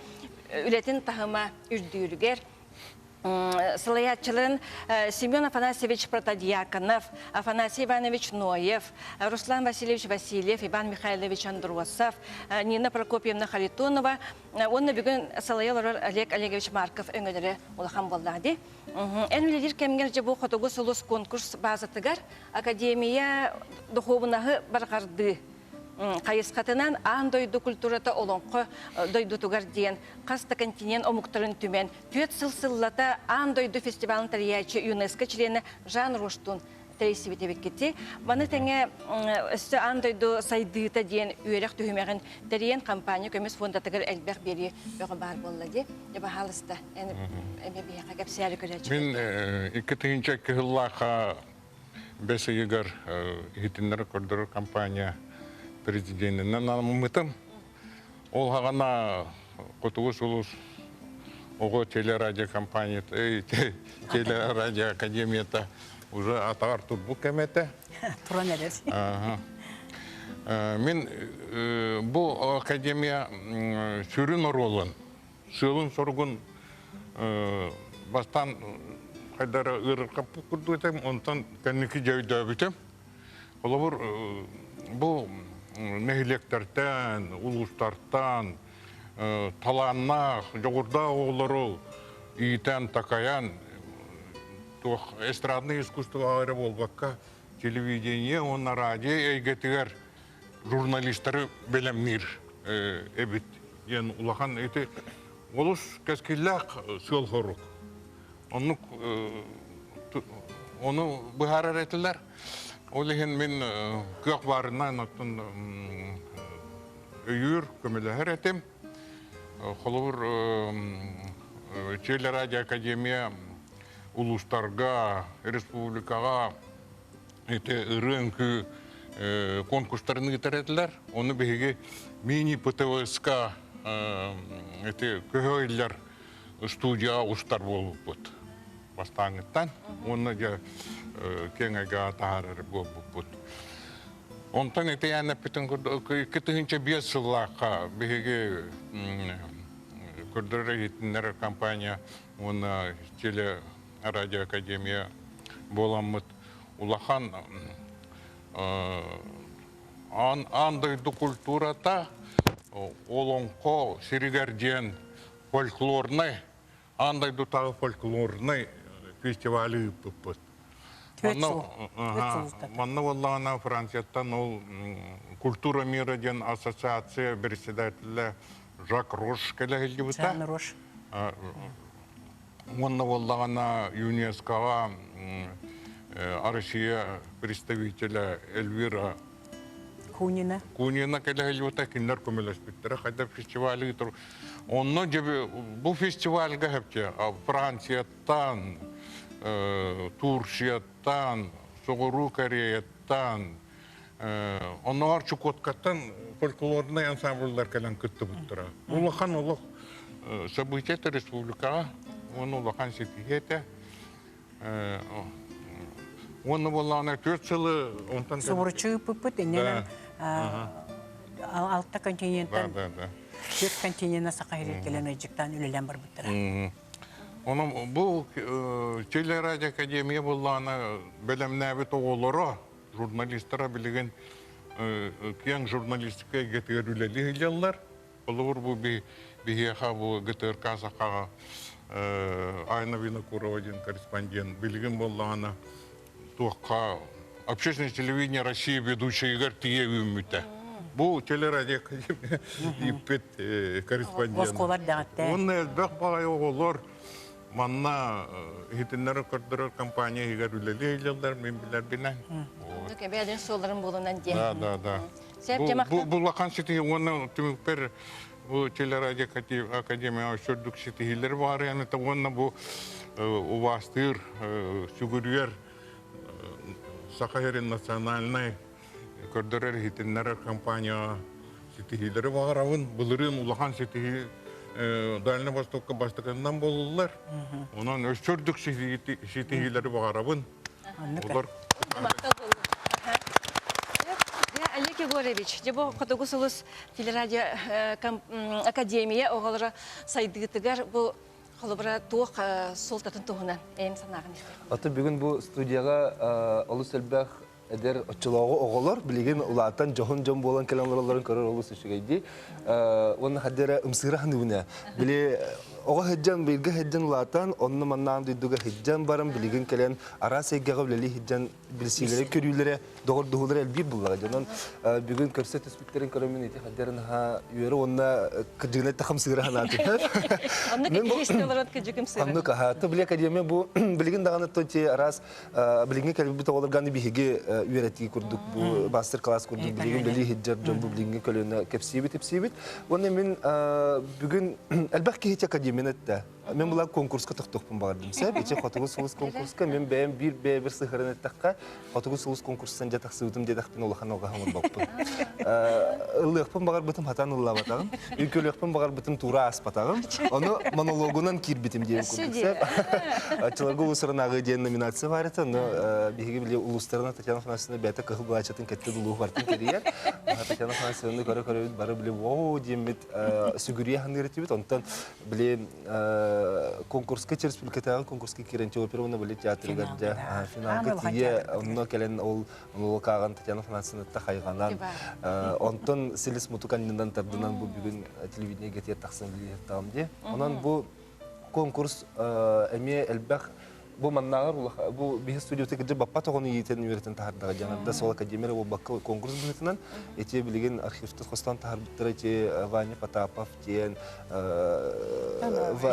үлэтин таһыма үрдүүрүгэр салайааччыларын Семен Афанасьевич Протодьяконов, Афанасий Иванович Ноев, Руслан Васильевич Васильев, Иван Михайлович Андросов, Нина Прокопьевна Харитонова уонна бүгүн салайа олорор Олег Олегович Марков өҥөлөрө улахан буоллаҕа дии. Эн үлэлиир кэмҥэр дьэ бу Хотугу сулус конкурс базатыгар Академия духуобунаһы барҕардыы хайысхатынан аан дойду культурата олоҥхо дойдутугар диэн хас да континент омуктарын түмэн түөрт сыл сыллата аан дойду фестивалын тэрийээччи ЮНЕСКО чилиэнэ Жан Роштун тэрийсибит эбиккити. Маны тэҥэ өссө аан дойду сайдыыта диэн үөрэх түһүмэҕин тэрийэн компания көмүс фондатыгар элбэх биэрии бөҕө баар буолла дии. Дьэ, баһаалыста, эн эмэ биһиэхэ кэпсээри көрөөччү. Мин 2002 сыллаахха бэс ыйыгар иһитиннэрэр көрдөрөр компания президенинэн анаммытым. Ол хаҕана Хотугу сулус оҕо телерадиокомпанията, телерадиоакадемията уже атаҕар турбут кэмэ этэ. Туран эрэр. Мин бу академия сүрүн оруолун, сыалын-соругун бастаан хайдара ыарырҕаппыт курдук этим, онтон кэнники дьэ өйдөөбүтүм. Холобур, бу нэһилиэктэртэн, улуустартан талааннаах, дьоҕурдаах оҕолору иитэн-такайан, туох эстраднай искусствоҕа эрэ буолбакка, телевидение уонна радио эйгэтигэр журналистары бэлэмниир эбит диэн улахан ити олус кэскиллээх сыал-сорук. Оннук ону быһаарар этилэр. Ол иһин мин кыах баарынан оттон өйүүр, көмөлөһөр этим. Холобур, Телерадио Академия улуустарга, республикаҕа ити ырыа-үҥкүү конкурстарын ыытар этилэр. Ону биһиги мини ПТВС-ка ити көһө иллэр студияҕа устар буолбуппут бастааҥҥыттан уонна дьэ киэҥ эйгэҕэ таһаарар буолбуппут. Онтон ити эн эппитин курдук 2005 сыллаахха биһиги көрдөрөр иһитиннэрэр компания уонна теле радиоакадемия буоламмыт улахан аан дойду культурата олоҥхо сиригэр диэн фольклорнай аан дойдутааҕы фольклорнай фестивалы ыыппыппыт. Манна буоллаҕына Францияттан ол «Культура мира» диэн ассоциация председателэ Жак Рош кэлэ сылдьыбыта. Жан Рош. Уонна буоллаҕына ЮНЕСКОҕа Россия представителэ Эльвира Кунина. Кунина кэлэ сылдьыбыта, кинилэр көмөлөспүттэрэ. Хайдах фестивали ыытар. Онно бу фестивальга хөпчө Францияттан, Турцияттан, Соҕуруу Кореяттан, оннооҕор Чукоткаттан фольклорнай ансамбллар кэлэн кыттыбыттара. Улахан олох событие республикаҕа уонна улахан ситиһии этэ. Уонна буоллаҕына 4 сылы онтон Субуруччу ыыппыппыт иннинэн алта континенттан төрт континена саха сиригэр кэлэн ыйдьыктаан үлэлээн барбыттара. Онон бу телерадио академия буоллаҕына бэлэмнээбит оҕолоро журналистара билигин киэҥ журналистика эйгэтигэр үлэлии сылдьаллар. Холобур, бу биһиэхэ бу ГТРК Сахаҕа Айна Винокурова диэн корреспондент билигин буоллаҕына туохха общественное телевидение России ведущайыгар тиийэ үүммүтэ. Бу телерадио ииппит корреспондент. Оскуолар дэҕэтте. Уонна элбэх баҕайы оҕолор манна иһитиннэрэр көрдөрөр компания иһигэр үлэлии сылдьаллар мин билэрбинэн. Оннук эбээдин суолларын булунан диэн. Да, да, да. Бу улахан ситиһии уонна түмүкпэр бу телерадио академия үрдүк ситиһиилэр баар это уонна бу убаастыыр сүгүрүйэр Саха сирин национальнай көрдөрөр иһитиннэрэр компания ситиһиилэри баҕарабын. Былырыын улахан ситиһии Дальний Востокка бастакыннан буолуллар. Онон өссө үрдүк ситиһиилэри баҕарабын. Олор Олег Егорович, дьэ бу Хотугу сулус телерадио академия оҕолоро сайдыытыгар бу холобура туох суолтатын туһунан эн санааҕын истиэхпин. Аты бүгүн бу студияҕа олус элбэх эдэр оччолооҕу оҕолор билигин улаатан дьоһун дьон буолан кэлэн олороллорун көрөр олус үчүгэйдии. Уонна хадда эрэ ымсыыра саныыбын ээ. Били оҕо сылдьан, быйылгы сылдьан улаатан, онно маннаан дойдуга сылдьан баран билигин кэлэн араас эйгэҕэ үлэлии сылдьан билсиилэрэ, көрүүлэрэ, доҕордоһуулара элбиир буллаҕа. Дьонон бүгүн көрсө түспүттэрин көрөммүн ити хадда эрэ наһаа үөрэ уонна кырдьыгынан эттэххэ ымсыыра санаатым. Оннук иккис олорон кырдьык ымсыыра. Оннук аһа. Били академия бу билигин даҕаны то араас билиҥҥи кэлбит оҕолорго аны биһиги үөрэтии курдук бу мастер-класс курдук билигин билии сылдьар дьон бу билиҥҥи көлүөнэ кэпсиибит ипсиибит уонна мин бүгүн элбэх киһи академияны эттэ мен була конкурска тохтуохпун баҕардым сөп ити хотугу сулус конкурска мен бэйэм биир бэйэбэр сыһыран эттэххэ хотугу сулус конкурстан дьэ тахсыбытым диэтэхпин улахан алҕаһым оҥорбоппун ыллыахпын баҕарбытым хатан ыллаабатаҕым Үҥкүүлүөхпүн баҕарбытым туура ааспатаҕым. Ону монологунан киирбитим диэн курдук сөп. Оччолорго улуустарын ааҕыы диэн номинация баар этэ. Ону биһиги били улуустарынан Татьяна Афанасьевна бэйэтэ кыһыл былаачатын кэттэ улууһу бартын кэрийэр. Татьяна Афанасьевнаны көрө-көрөбүт бары били воу диэммит сүгүрүйэ саныыр этибит. Онтон били конкурска республикатааҕы конкурска киирэн опера уонна балет театрыгар дьэ финалга тиийэ онно кэлэн ол Улукааҕын Татьяна Афанасьевнатта хайҕанан, онтон силис мутук аннынан тардынан бу бүгүн телевидение гетиэр тахсан билиһиттаҕым дии. Онон бу конкурс эмиэ элбэх бу маннааҕар бу биһи студията кырдьык баппат оҕону иитэн үөрэтэн таһаардаҕа диэн арда сол академия буолбакка конкурс быһыытынан ити билигин архивтар хостоон таһаарбыттара ити Ваня Потапов диэн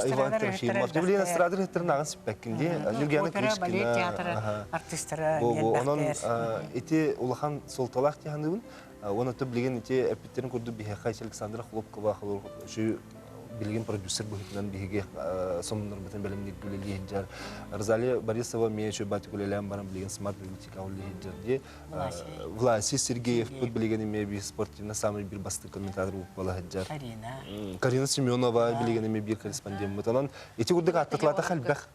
Иван Трофимов. Билигин эстрада ырыһыттарын ааҕан сиппэккин дии. Юлиана Клишкина. артистара Онон ити улахан суолталаах дии саныыбын. Уонна билигин ити эппиттерин курдук биһиэхэ Александра Хлопкова билигин продюсер быһыытынан биһиги сонуннарбытын бэлэмнииргэ үлэлии сылдьар. Розалия Борисова эмиэ үчүгэй баатык үлэлээн баран билигин смарт библиотекаҕа үлэлии сылдьар дии. Власий Сергеевпыт билигин эмиэ биир спортивно самый биир бастык комментатор буола сылдьар. Карина. Карина Семенова билигин эмиэ биир корреспондеммыт. Онон ити курдук ааттатылаата элбэх.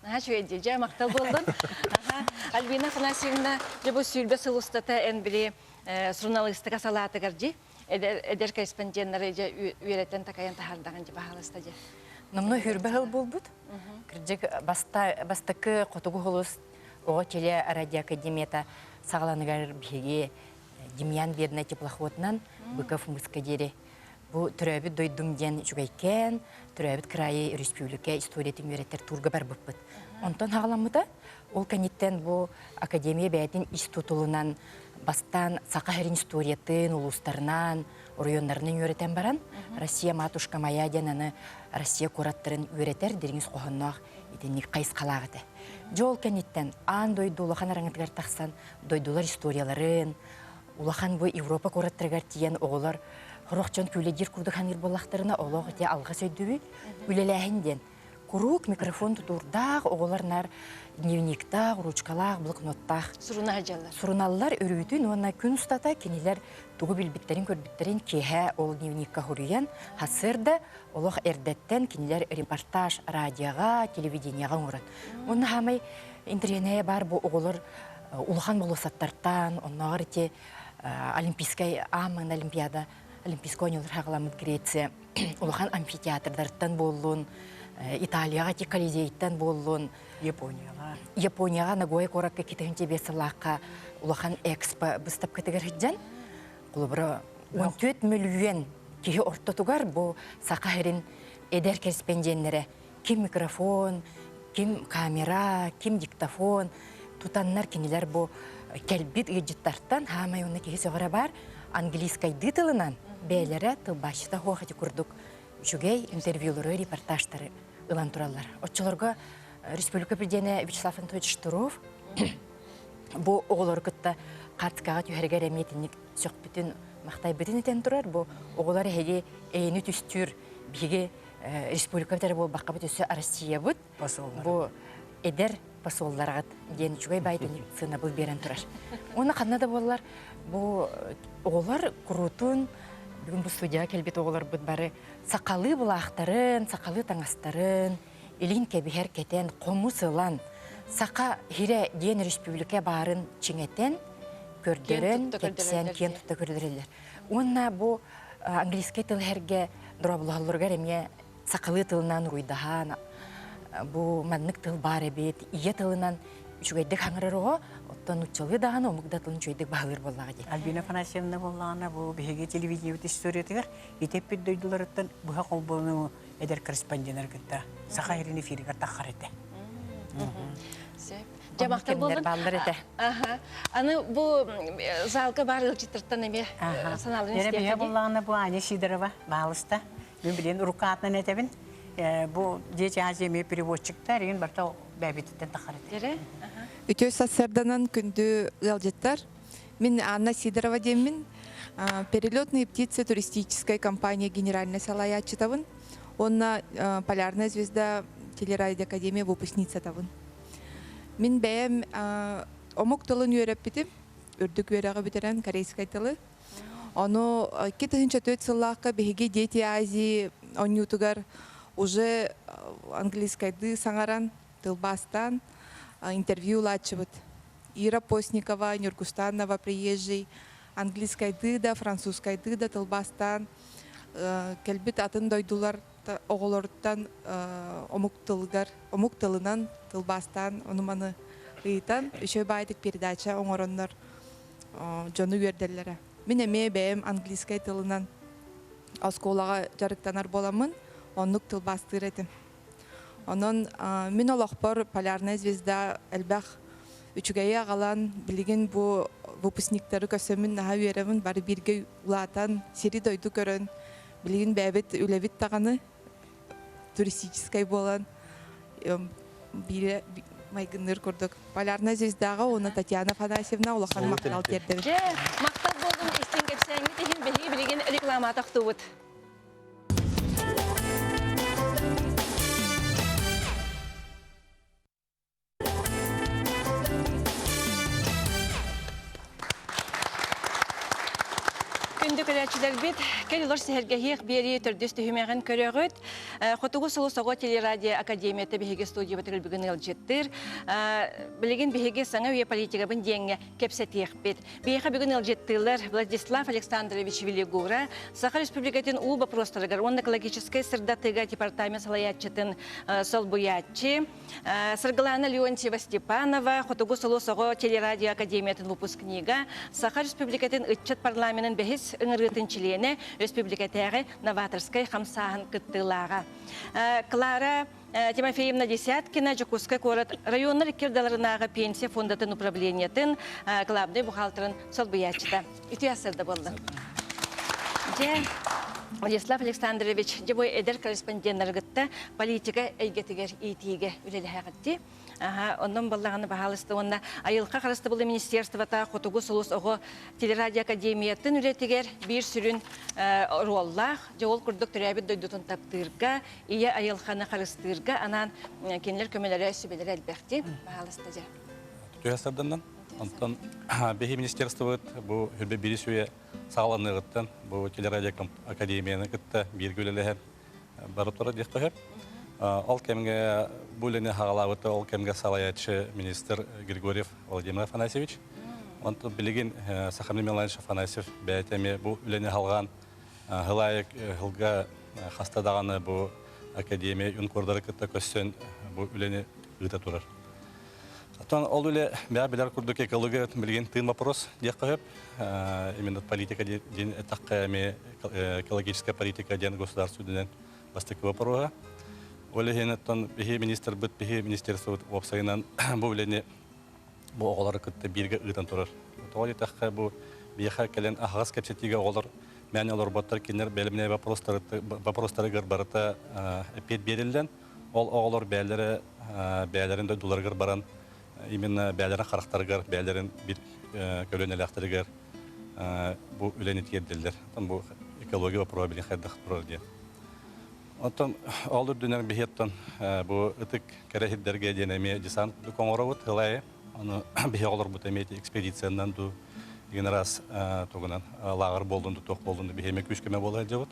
Наһаа үчүгэй дии. Дьэ, махтал буоллун. Альбина Афанасьевна, дьэ бу сүүрбэ сыл устата эн били суруналыыстыка салаатыгар дьи эдэр корреспонденнары дьэ үөрэтэн такайан таһаардаҕын дьи баһаалыста дьэ. Номно хүрбэ сыл буолбут. Кырдьык бастакы Хотугу Сулус Оҕо теле радиоакадемията саҕаланыгар биһиги Демьян Бедный теплоходунан Быков мыска диэри бу төрөөбүт дойдум диэн үчүгэйкээн, төрөөбүт кыраайы республика историятын үөрэтэр туурга барбыппыт. Онтон хаҕаламмыта. Ол кэнниттэн бу академия бэйэтин ис тутулунан бастаан саха сирин историятын улуустарынан, оройуоннарынан үөрэтэн баран, Россия матушка моя диэн аны Россия куораттарын үөрэтэр дириҥ ис хоһоонноох итинник хайысхалаах этэ. Дьэ ол кэнниттэн аан дойду улахан араҥатыгар тахсан дойдулар историяларын, улахан бу Европа куораттарыгар тиийэн оҕолор Хорох дьон күүлэдиир курдук саныыр буоллахтарына, олох ити алҕас өйдөбүл, үлэлээһин диэн. Куруук микрофон тутуурдаах, оҕолор нар дневниктаах, ручкалаах, блокноттаах. Суруна сылдьаллар. Суруналлар өрүүтүн уонна күн устата кинилэр тугу билбиттэрин көрбүттэрин киэһэ ол дневникка суруйан, сарсыарда олох эрдэттэн кинилэр репортаж радиоҕа, телевидениеҕа оҥорон. Уонна хаамай интэриэһинэйэ баар бу оҕолор улахан болуоссаттартан, оннооҕор ити Олимпийскай аан маҥнай Олимпиада, Олимпийскай оонньуулар хаҕаламмыт Греция улахан амфитеатрдарыттан буоллун, Италияҕа ити Колизейтан буоллун, Японияҕа. Японияҕа Нагоя куоракка 2005 сыллаахха улахан экспо быыстапкатыгар сылдьан, холобура 14 мөлүйүөн киһи ортотугар бу Саха сирин эдэр кэрэспэндьиэннэрэ ким микрофон, ким камера, ким диктофон тутаннар кинилэр бу кэлбит ыалдьыттартан хаамай уонна киһи сөҕөрө баар английскайдыы тылынан бэйэлэрэ тылбаасчыта суох ити курдук үчүгэй интервьюлары, репортажтары ылан тураллар. Оччолорго республика президенэ Вячеслав Анатольевич Штыров бу оҕолору кытта хаартыскаҕа түһэригэр эмиэ итинник сөхпүтүн, махтайбытын этэн турар. Бу оҕолор эһиги эйэни түстүүр биһиги республикабыт эрэ буолбаккабыт өссө Россиябыт бу эдэр посолларгыт диэн үчүгэй баайдын сыанабыл биэрэн турар. Уонна ханна да буоллар бу оҕолор куруутун бүгүн бу студияҕа кэлбит оҕолорбут бары сахалыы булаахтарын, сахалыы таҥастарын илин кэбиһэр кэтэн, хомус ылан, саха хирэ диэн республика баарын чиҥэтэн, көрдөрөн, кэпсээн, киэн тутта көрдөрөллөр. Уонна бу английскай тыл иһэргэ дорооболоһоллоругар эмиэ сахалыы тылынан уруйдаһан бу маннык тыл баар эбит ийэ тылынан үчүгэйдик хаҥырар оҕо оттон нууччалыы даҕаны омук да тылын үчүгэйдик баһылыыр буоллаҕа дии. Альбина Афанасьевна буоллаҕына бу биһиги телевидениебит историятыгар итеппит дойдуларыттан быһа холбонуу эдэр корреспонденнары кытта Саха сирин эфиригэр таххар этэ. Сөп. Дьэ махтал буоллун. Бааллар этэ. Аны бу залга бар ыалдьыттартан эмиэ санааларын истиэххэ Биһэ буллаҕына бу Аня Сидорова баалыста. Мин билин рукатынан этэбин. Бу Дети Азии эмиэ переводчиктар, игин барта бэбититтен тахар этэ. Үтүө сарсыарданан күндү ыалдьыттар. Мин Анна Сидорова диэммин. Перелетные птицы туристической компания генеральной салайааччытабын. Уонна Полярная звезда телерадиоакадемия выпускницатабын. Мин бэйэм омук тылын үөрэппитим, үрдүк үөрэҕи бүтэрэн корейскай тылы. Ону 2004 сыллаахха биһиги Дети Азии оонньуутугар уже английскайдыы саҥаран, тылбаастаан интервью ылааччыбыт. Ира Постникова, Нюргустанова приезжий английскайдыы да, французскайдыы да тылбаастаан кэлбит атын дойдулар оҕолоруттан омук тылыгар омук тылынан тылбаастаан ону-маны ыйытан үчүгэй баайдык передача оҥороннор дьону үөрдэллэрэ. Мин эмиэ бэйэм английскай тылынан оскуолаҕа дьарыктанар буоламмын оннук тылбаастыыр этим. Онон мин олохпор Полярная звезда элбэх үчүгэйи аҕалан билигин бу выпускниктары көрсөммүн наһаа үөрэбин бары бииргэ улаатан сири-дойду көрөн Билигин бэйэбит үлэбит даҕаны туристическай буолан биирэ майгынныыр курдук. Полярная звездаҕа уонна Татьяна Афанасьевна улахан махтал тиэрдэбит. Дьэ, махтал буоллун истиҥ кэпсээҥҥит иһин биһиги билигин реклама тохтуубут. Күндү көрөөччүлэрбит, кэл олор сэһэргэһиэх биэрии төрдүс түһүмэҕин көрөҕүт. Хотугу сулус оҕо телерадио академията биһиги студиябытыгар бүгүн ыалдьыттыыр. Билигин биһиги саҥа үйэ политикабын диэҥҥэ кэпсэтиэхпит. Биһиэхэ бүгүн ыалдьыттыылар Владислав Александрович Велигура, Саха Республикатын уу боппуруостарыгар уонна экологическай сырдатыыга департамент салайааччытын солбуйааччы, Саргылана Леонтьева Степанова, Хотугу сулус оҕо телерадио академиятын выпускнига, Саха Республикатын ыччат парламенын бэһис ыҥырыытын чилиэнэ, республикатааҕы новаторскай хамсааһын кыттыылааҕа. Клара Тимофеевна Десяткина, Дьокуускай куорат районнар икки ардыларынааҕы пенсия фондатын управлениетын главнай бухгалтерын солбуйааччыта. Үтүө сырда буолла. Дьэ, Владислав Александрович, дьэ бу эдэр корреспонденнаргытта политика эйгэтигэр иитиигэ үлэлэһэҕитти. Аха, онон баллаҕаны баһаалыста уонна айылҕа харыстабылы министерствота Хотугу сулус оҕо телерадио академиятын үлэтигэр биир сүрүн оруоллаах, дьэ ол курдук төрөөбүт дойдутун таптыырга, ийэ айылҕаны харыстыырга анаан кинилэр көмөлөрө, сүбэлэрэ элбэхти. Баһаалыста дьэ. Түһэ сарданнан. Онтон биһи министерствобыт бу хүрбэ биир үйэ саҕаланыаҕыттан бу телерадио академияны кытта бииргэ үлэлэһэн бара турар диэххэ сөп. Ол кэмҥэ бу үлэни хаҕалаабыта ол кэмҥэ салайааччы министр Григорьев Владимир Афанасьевич. Онтон билигин Сахамин Миланович Афанасьев бэйэтэ эмиэ бу үлэни халҕаан Хылаайык хылга хаста даҕаны бу академия юнкордары кытта көссөн бу үлэни ыыта турар. Оттон ол үлэ бэйэ билэр курдук экология билигин тыын вопрос диэххэ сөп. Именно политика диэн эттэххэ эмиэ экологическая политика диэн государство үрдүнэн бастакы вопроһа. Ол иһин оттон биһи министрбыт, биһи министерствобыт уопсайынан бу үлэни бу оҕолору кытта бииргэ ыытан турар. Тоҕо диэтэххэ бу биһиэхэ кэлэн аһаҕас кэпсэтиигэ оҕолор мээнэ олорботтор, кинилэр бэлэмнээх вопростарыгар барыта эппиэт биэриллэн, ол оҕолор бэйэлэрэ бэйэлэрин дойдуларыгар баран именно бэйэлэрин харахтарыгар, бэйэлэрин биир көлүөнэлээхтэригэр бу үлэни тиэрдэллэр. Оттон бу экология вопроһа билин хайдах турар диэн. Оттон ол үрдүнэн биһиэттэн бу ытык кэрэ сирдэргэ диэн эмиэ десант курдук оҥоробут ылайы. Ону биһи оҕолорбут эмиэ экспедициянан дуу деген араас тугунан лааҕыр буоллун дуу туох буоллун биһи эмиэ күүс көмө буола сылдьабыт.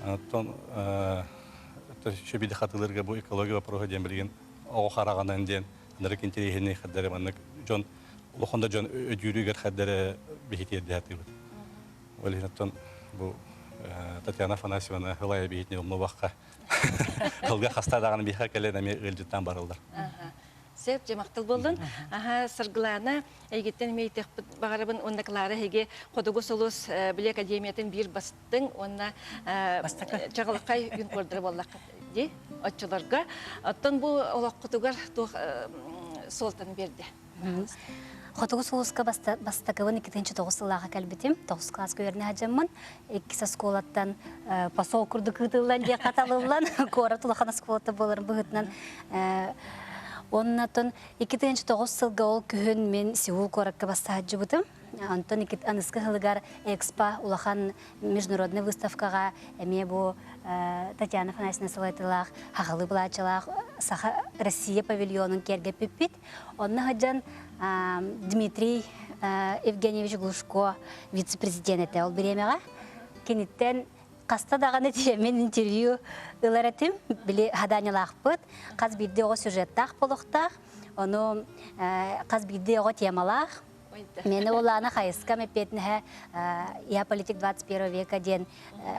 Оттон шөбиди хатылырга бу экология вопроһа диэн билигин оҕо хараҕынан диэн ынырык интэриэһинэй хаддары маннык дьон улахан да дьон өдүүрүгэр хаддары биһи тиэрдэ Ол иһин оттон бу Татьяна Афанасьевна Хылая биһитини умнубакка тылга хаста даҕаны биһиэхэ кэлэн эмиэ ыалдьыттаан бараллар. Сөп, дьэ махтал буоллун. Аха, Саргылаана, эйгиттэн эмиэ ыйытыахпыт баҕарабын уонна Клара эһиги Хотугу сулус били академиятын биир бастыҥ уонна чаҕылхай юнкордара буоллаххыт дии оччолорго. Оттон бу олоххутугар туох суолтаны биэрдэ? Хотугу сулуска бастакыбын 2009 сыллааҕа кэлбитим. 9 класска үөрэнэ сылдьаммын. Иккис оскуолаттан посол курдук ыытыллан диэххэ талыллан, куорат улахан оскуолата буоларын быһыытынан Оннотон 2009 сылга ол күһүн мин Сеул куоракка бастаһадьыбытым. Онтон аныскы сылыгар Экспо улахан международный выставкаҕа эмиэ бу Татьяна Афанасьевна салайтылаах, хахалы былаачалаах Саха Россия павильонун киэргэппиппит. Онно сылдьан Дмитрий Евгеньевич Глушко вице-президент этэ ол бириэмэҕэ. Киниттэн хаста даҕаны тиэмин интервью ылар этим. Били хадаанньалаахпыт. Хас биирдии оҕо сюжеттаах болохтаах. Ону хас биирдии оҕо темалаах. Мени улаана хайыскам эппиэтинэһэ Я политик 21 века диэн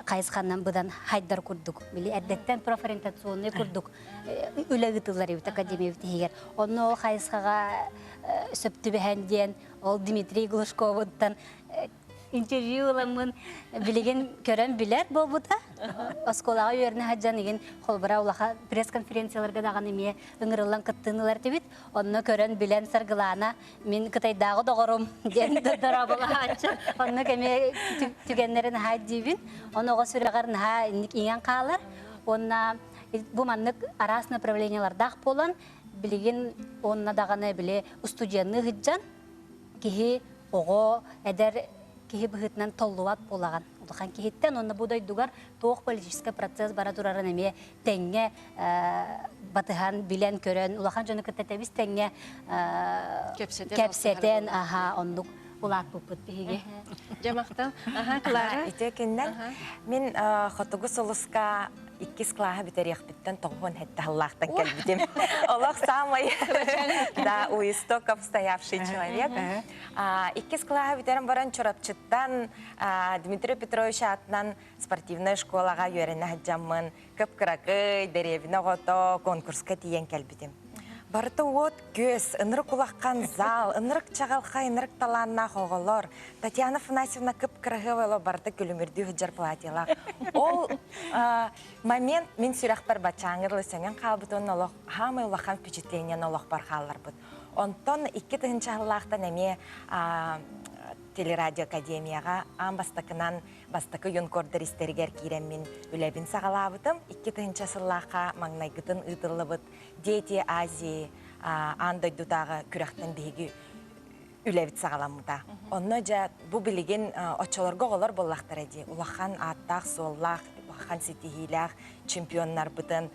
хайысханан быдан хайдар курдук. Били эрдэттэн профориентационный курдук үлэ ыытыллар эбит академиябыт иһигэр. Онно ол хайысхаҕа сөп түбэһэн диэн ол Дмитрий Глушковуттан интервью ыламмын билигин көрөн билэр буолбута. Оскуолаҕа үөрэнэ сылдьан игин холбура улахан пресс-конференцияларга даҕаны эмиэ ыҥырыллан кыттыыны ылар этибит. Онно көрөн билэн Саргылаана мин Кытайдааҕы доҕорум диэн дорооболоһооччу. Оннук эмиэ түгэннэри наһаа диибин. Ону оҕо сүрэҕэр наһаа инник иҥэн хаалар. Уонна бу маннык араас направлениелардаах буолан билигин уонна даҕаны били устудьуонныы сылдьан киһи оҕо эдэр киһи быһыытынан толлубат буолаҕын улахан киһиттэн уонна бу дойдугар туох политическай процесс бара турарын эмиэ тэҥҥэ батыһан билэн көрөн улахан дьону кытта тэбис тэҥҥэ кэпсэтэн аха оннук улааппыппыт биһиги. Дьэ махтал. Аха Клара. Ити киннэн мин хотугу сулуска иккис классы бүтэриэхпиттэн тоҕуһун хэтте халлаахтан кэлбитим. Олох самый да у истоков стоявший человек. Иккис классы бүтэрэн баран Чурапчыттан Дмитрий Петрович аатынан спортивная школаҕа үөрэнэ сылдьаммын кып-кыракый дэриэбинэ оҕото конкурска тиийэн кэлбитим. Барыта уот күөс, ынырык улахан зал, ынырык чаҕылхай, ынырык талааннаах оҕолор. Татьяна Афанасьевна кып-кыраһыабай барыта күлүмүрдүү сылдьар платьелаах. Ол момент мин сүрэхпэр баччааҥҥа дылы сөҥөн хаалбыт уонна олох хаамай улахан впечатлениены олохпор хаалларбыт. Онтон 2000 сыллаахтан эмиэ телерадиоакадемияҕа аан бастакынан бастакы юнкордар истэригэр киирэммин үлэбин саҕалаабытым. 2000 сыллаахха маҥнайгытын ыытыллыбыт Дети Азии. аан дойдутааҕы күрэхтэн биһиги үлэбит саҕаламмыта. Онно дьэ бу билигин оччолорго оҕолор буоллахтара дии. Улахан ааттаах-суоллаах, улахан ситиһиилээх чемпионнарбытын,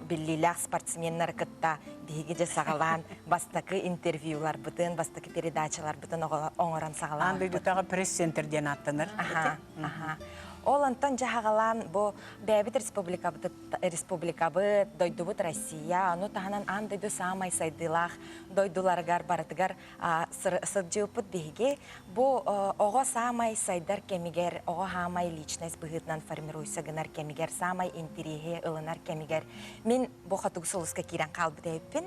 биллиилээх спортсменнары кытта биһиги дьэ саҕалаан бастакы интервьюларбытын, бастакы передачаларбытын оҥорон саҕалаабыппыт. Аан дойдутааҕы пресс-центр диэн ааттанар. Аха, аха. Ол онтон дьэ саҕалаан бу бэйэбит республикабыт, республикабыт, дойдубут Россия, ону таһынан аан дойду саамай сайдыылаах дойдуларыгар барытыгар сылдьыбыппыт биһиги. Бу оҕо саамай сайдар кэмигэр, оҕо саамай личность быһыытынан формируйса гынар кэмигэр, саамай интириэһи ылынар кэмигэр мин бу Хотугу сулуска киирэн хаалбыт эбиппин.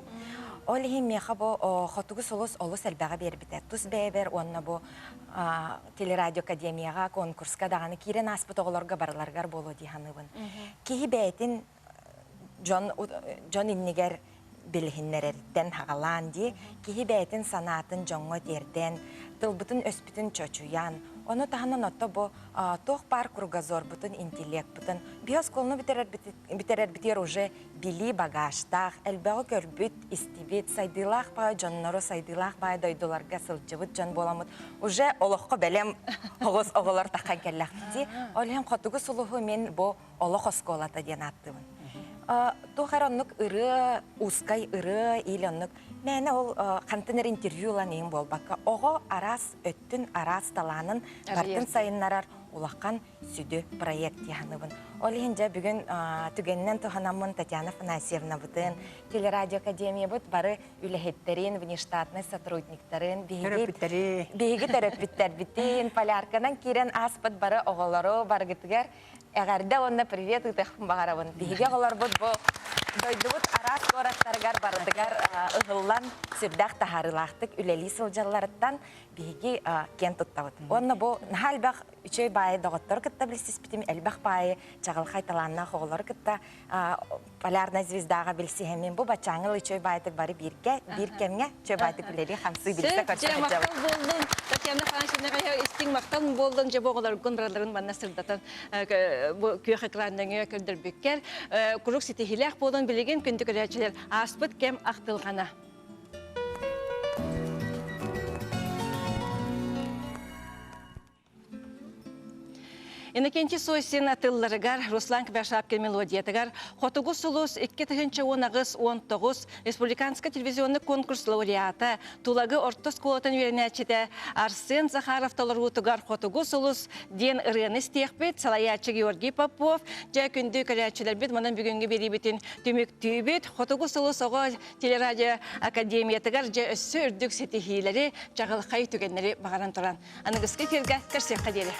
Ол иһин миэхэ бу Хотугу сулус олус элбэҕи биэрбитэ. Тус бэйэбэр уонна бу телерадиоакадемияҕа конкурска даҕаны киирэн ааспыт оҕолорго барыларыгар буолуо дии саныыбын. Киһи бэйэтин дьон дьон иннигэр билиһиннэрэриттэн хаҕалаан дии киһи бэйэтин санаатын дьоҥҥо тиэрдэн тылбытын өспүтүн чочуйан ону таһынан отто бу туох баар кругозорбутун интеллектпытын биһи оскуоланы бүтэрэрбитигэр уже билии багажтаах элбэҕи көрбүт истибит сайдыылаах баай дьоннору сайдыылаах баай дойдуларга сылдьыбыт дьон буоламмыт уже олоххо бэлэм оҕус оҕолор таххан кэллэхпит дии ол иһин хотугу сулуһу мин бу олох оскуолата диэн ааттыыбын. Туох эрэ оннук ырыа, узкай ырыа или оннук мээнэ ол хантан эрэ интервью ылан иһин буолбакка, оҕо араас өттүн, араас талаанын барытын сайыннарар улахан сүдү проект дии саныыбын. Ол иһин дьэ бүгүн түгэнинэн туһанаммын Татьяна Афанасьевнабытын, телерадиоакадемиябыт бары үлэһиттэрин, внештатнай сотрудниктарын, биһиги биһиги төрөппүттэрбитин, полярканан киирэн ааспыт бары оҕолору барыгытыгар Эҕэрдэ уонна привет ыытыахпын баҕарабын. Биһиги оҕолорбут бу дойдубут араас куораттарыгар барытыгар ыһыллан сүрдээх таһаарыылаахтык үлэлии сылдьалларыттан биһиги киэн туттабыт. Уонна бу наһаа элбэх үчүгэй баайы доҕоттору кытта билсиспитим, элбэх баайы чаҕылхай талааннаах оҕолору кытта Полярная звездаҕа билсиһэммин бу баччааҥы үчүгэй баайтык бары бииргэ, биир кэмҥэ үчүгэй баайтык үлэлии хамсыы билсэ көрсө Дьэ, махтал буоллун. Татьяна Афанасьевнаҕа истиҥ махтал буоллун. Дьэ, бу оҕолоргун барыларын манна сырдатан бу күөх экран нөҥүө көрдөрбүккэр куруук ситиһиилээх буолан билигин күндү көрөөччүлэр ааспыт кэм ахтылҕана. Иннокентий Сосин тылларыгар, Руслан Кбяшапкин мелодиятыгар «Хотугу сулус 2018-19 республиканскай телевизионный конкурс лауреата, Тулагы орто оскуолатын үөрэнээччитэ Арсен Захаров толоруутугар «Хотугу сулус» диэн ырыаны истиэхпит, салайааччы Георгий Попов, дьэ күндү көрөөччүлэрбит манан бүгүҥҥү биэриибитин түмүктүүбүт. «Хотугу сулус» оҕо телерадио академиятыгар дьэ өссө үрдүк ситиһиилэри, чаҕылхай түгэннэри баҕаран туран Аныгыскы эфиргэ көрсүөххэ диэри.